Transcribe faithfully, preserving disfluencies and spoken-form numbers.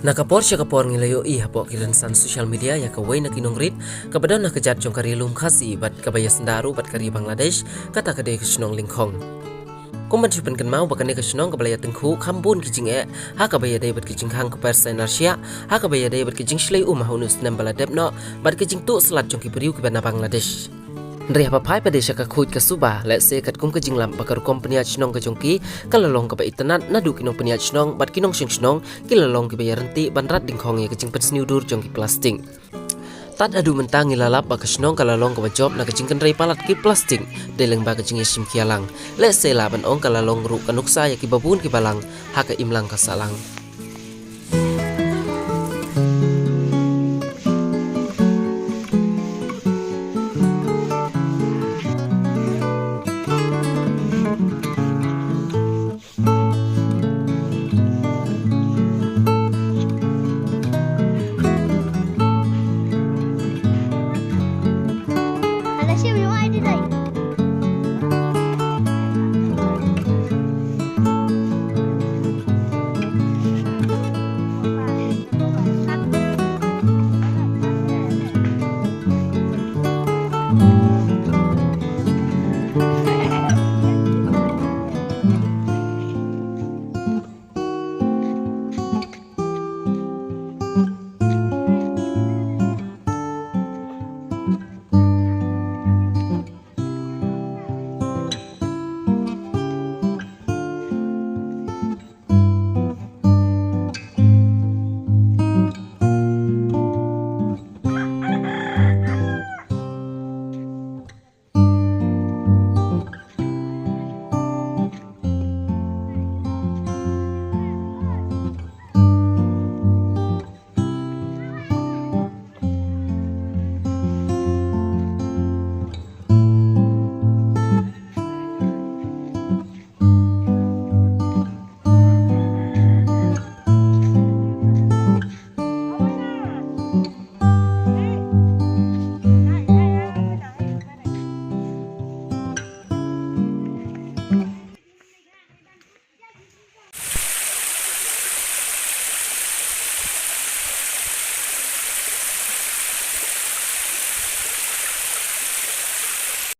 Na ka por sha ka por ngi la ïohi hapoh ki rynsan social media ïa kawei na ki nongrit kaba don ha ka jait jong ka ri lum Khasi bad kaba ïasyndah ruh bad ka ri Bangladesh, kata ka dei ka shnong Lyngkhong. Kum ban shu pynkynmaw ba kane ka shnong kaba la ïatyngkhuh kham bun ki jingeh ha kaba ïadei bad ki jingkhang kper sainar shiah, ha kaba ïadei bad ki jingshlei um ha une u snem ba la dep noh, bad ki jingtuh slad jong ki briew kiba na Bangladesh. Hynrei haba phai pat de sha ka khuid ka suba, lehse katkum ka jinglap ba ka rukom pynïaid shnong ka jong ki ka la long kaba itynnad, naduh ki nongpynïaid shnong bad ki nongshong shnong ki la long kiba ïaryntih ban rat dyngkhong ïa ka jingpynsniew dur jong ki plastik. Tad haduh mynta ngi la lap ba ka shnong ka la long kaba jop na ka jingkynrei palat ki plastik dei lyngba ka jingïashim khia lang. Lehse lah ban ong ka la long ruh ka nuksa ïa kiba bun kiba lang ha ka imlang ka sahlang.